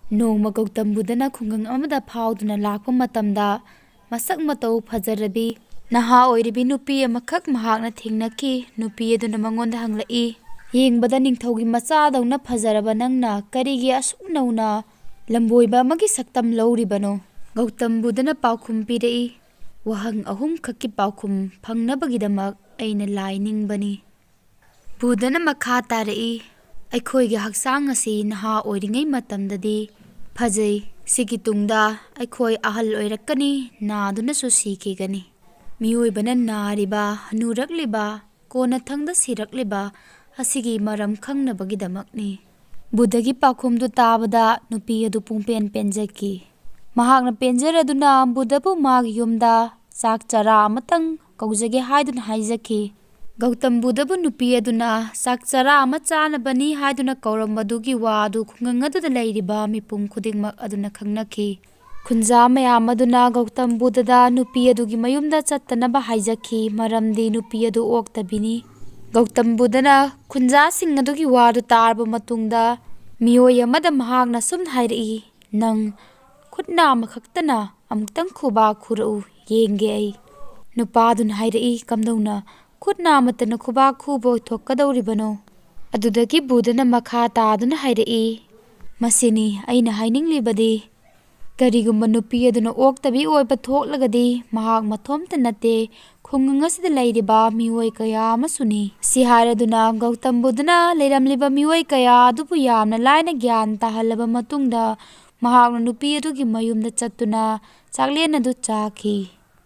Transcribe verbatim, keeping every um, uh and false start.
ꯅꯣꯡꯃ ꯒꯧꯇꯝ ꯕꯨꯙꯅ ꯈꯨꯡꯒꯪ ꯑꯃꯗ ꯐꯥꯎꯗꯨꯅ ꯂꯥꯛꯄ ꯃꯇꯝꯗ, ꯃꯁꯛ ꯃꯇꯧ ꯐꯖꯔꯕꯤ ꯅꯍꯥ ꯑꯣꯏꯔꯤꯕꯤ ꯅꯨꯄꯤ ꯑꯃꯈꯛ ꯃꯍꯥꯛꯅ ꯊꯦꯡꯅꯈꯤ꯫ ꯅꯨꯄꯤ ꯑꯗꯨꯅ ꯃꯉꯣꯟꯗ ꯍꯪꯂꯛꯏ, "ꯌꯦꯡꯕꯗ ꯅꯤꯡꯊꯧꯒꯤ ꯃꯆꯥꯗꯧꯅ ꯐꯖꯔꯕ ꯅꯪꯅ ꯀꯔꯤꯒꯤ ꯑꯁꯨꯛ ꯅꯧꯅ ꯂꯝꯕꯣꯏꯕ ꯑꯃꯒꯤ ꯁꯛꯇꯝ ꯂꯧꯔꯤꯕꯅꯣ?" ꯒꯧꯇꯝ ꯕꯨꯙꯅ ꯄꯥꯎꯈꯨꯝ ꯄꯤꯔꯛꯏ, "ꯋꯥꯍꯪ ꯑꯍꯨꯝꯈꯛꯀꯤ ꯄꯥꯎꯈꯨꯝ ꯐꯪꯅꯕꯒꯤꯗꯃꯛ ꯑꯩꯅ ꯂꯥꯏ ꯅꯤꯡꯕꯅꯤ"꯫ ꯕꯨꯙꯅ ꯃꯈꯥ ꯇꯥꯔꯛꯏ, "ꯑꯩꯈꯣꯏꯒꯤ ꯍꯛꯆꯥꯡ ꯑꯁꯤ ꯅꯍꯥ ꯑꯣꯏꯔꯤꯉꯩ ꯃꯇꯝꯗꯗꯤ ꯐꯖꯩ꯫ ꯁꯤꯒꯤ ꯇꯨꯡꯗ ꯑꯩꯈꯣꯏ ꯑꯍꯜ ꯑꯣꯏꯔꯛꯀꯅꯤ, ꯅꯥꯗꯨꯅꯁꯨ ꯁꯤꯈꯤꯒꯅꯤ꯫ ꯃꯤꯑꯣꯏꯕꯅ ꯅꯥꯔꯤꯕ, ꯍꯅꯨꯔꯛꯂꯤꯕ, ꯀꯣꯟꯅꯊꯪꯗ ꯁꯤꯔꯛꯂꯤꯕ ꯑꯁꯤꯒꯤ ꯃꯔꯝ ꯈꯪꯅꯕꯒꯤꯗꯃꯛꯅꯤ"꯫ ꯕꯨꯙꯒꯤ ꯄꯥꯎꯈꯨꯝꯗꯨ ꯇꯥꯕꯗ ꯅꯨꯄꯤ ꯑꯗꯨ ꯄꯨꯡꯄꯦꯟ ꯄꯦꯟꯖꯈꯤ꯫ ꯃꯍꯥꯛꯅ ꯄꯦꯟꯖꯔꯗꯨꯅ ꯕꯨꯙꯕꯨ ꯃꯥꯒꯤ ꯌꯨꯝꯗ ꯆꯥꯛ ꯆꯔꯥ ꯑꯃꯇꯪ ꯀꯧꯖꯒꯦ ꯍꯥꯏꯗꯨꯅ ꯍꯥꯏꯖꯈꯤ꯫ ꯒꯧꯇꯝ ꯕꯨꯙꯕꯨ ꯅꯨꯄꯤ ꯑꯗꯨꯅ ꯆꯥꯛ ꯆꯔꯥ ꯑꯃ ꯆꯥꯅꯕꯅꯤ ꯍꯥꯏꯗꯨꯅ ꯀꯧꯔꯝꯕꯗꯨꯒꯤ ꯋꯥ ꯑꯗꯨ ꯈꯨꯡꯒꯪ ꯑꯗꯨꯗ ꯂꯩꯔꯤꯕ ꯃꯤꯄꯨꯝ ꯈꯨꯗꯤꯡꯃꯛ ꯑꯗꯨꯅ ꯈꯪꯅꯈꯤ꯫ ꯈꯨꯟꯖꯥ ꯃꯌꯥꯝ ꯑꯗꯨꯅ ꯒꯧꯇꯝ ꯕꯨꯙꯗ ꯅꯨꯄꯤ ꯑꯗꯨꯒꯤ ꯃꯌꯨꯝꯗ ꯆꯠꯇꯅꯕ ꯍꯥꯏꯖꯈꯤ, ꯃꯔꯝꯗꯤ ꯅꯨꯄꯤ ꯑꯗꯨ ꯑꯣꯛꯇꯕꯤꯅꯤ꯫ ꯒꯧꯇꯝ ꯕꯨꯙꯅ ꯈꯨꯟꯖꯥꯁꯤꯡ ꯑꯗꯨꯒꯤ ꯋꯥꯗꯨ ꯇꯥꯔꯕ ꯃꯇꯨꯡꯗ ꯃꯤꯑꯣꯏ ꯑꯃꯗ ꯃꯍꯥꯛꯅ ꯁꯨꯝ ꯍꯥꯏꯔꯛꯏ, "ꯅꯪ ꯈꯨꯠ ꯅꯥꯝꯃ ꯈꯛꯇꯅ ꯑꯃꯨꯛꯇꯪ ꯈꯨꯕꯥꯛ ꯈꯨꯔꯛꯎ ꯌꯦꯡꯒꯦ ꯑꯩ"꯫ ꯅꯨꯄꯥꯗꯨꯅ ꯍꯥꯏꯔꯛꯏ, "ꯀꯝꯗꯧꯅ ꯈꯨꯠ ꯅꯥꯝꯃꯇꯅ ꯈꯨꯕꯥꯛ ꯈꯨꯕ ꯑꯣꯏꯊꯣꯛꯀꯗꯧꯔꯤꯕꯅꯣ?" ꯑꯗꯨꯗꯒꯤ ꯕꯨꯙꯅ ꯃꯈꯥ ꯇꯥꯗꯨꯅ ꯍꯥꯏꯔꯛꯏ, "ꯃꯁꯤꯅꯤ ꯑꯩꯅ ꯍꯥꯏꯅꯤꯡꯂꯤꯕꯗꯤ, ꯀꯔꯤꯒꯨꯝꯕ ꯅꯨꯄꯤ ꯑꯗꯨꯅ ꯑꯣꯛꯇꯕꯤ ꯑꯣꯏꯕ ꯊꯣꯛꯂꯒꯗꯤ ꯃꯍꯥꯛ ꯃꯊꯣꯝꯇ ꯅꯠꯇꯦ, ꯈꯨꯡꯒꯪ ꯑꯁꯤꯗ ꯂꯩꯔꯤꯕ ꯃꯤꯑꯣꯏ ꯀꯌꯥ ꯑꯃꯁꯨꯅꯤ"꯫ ꯁꯤ ꯍꯥꯏꯔꯗꯨꯅ ꯒꯧꯇꯝ ꯕꯨꯙꯅ ꯂꯩꯔꯝꯂꯤꯕ ꯃꯤꯑꯣꯏ ꯀꯌꯥ ꯑꯗꯨꯕꯨ ꯌꯥꯝꯅ ꯂꯥꯏꯅ ꯒ꯭ꯌꯥꯟ ꯇꯥꯍꯜꯂꯕ ꯃꯇꯨꯡꯗ ꯃꯍꯥꯛꯅ ꯅꯨꯄꯤ ꯑꯗꯨꯒꯤ ꯃꯌꯨꯝꯗ ꯆꯠꯇꯨꯅ ꯆꯥꯛꯂꯦꯟ ꯑꯗꯨ ꯆꯥꯈꯤ꯫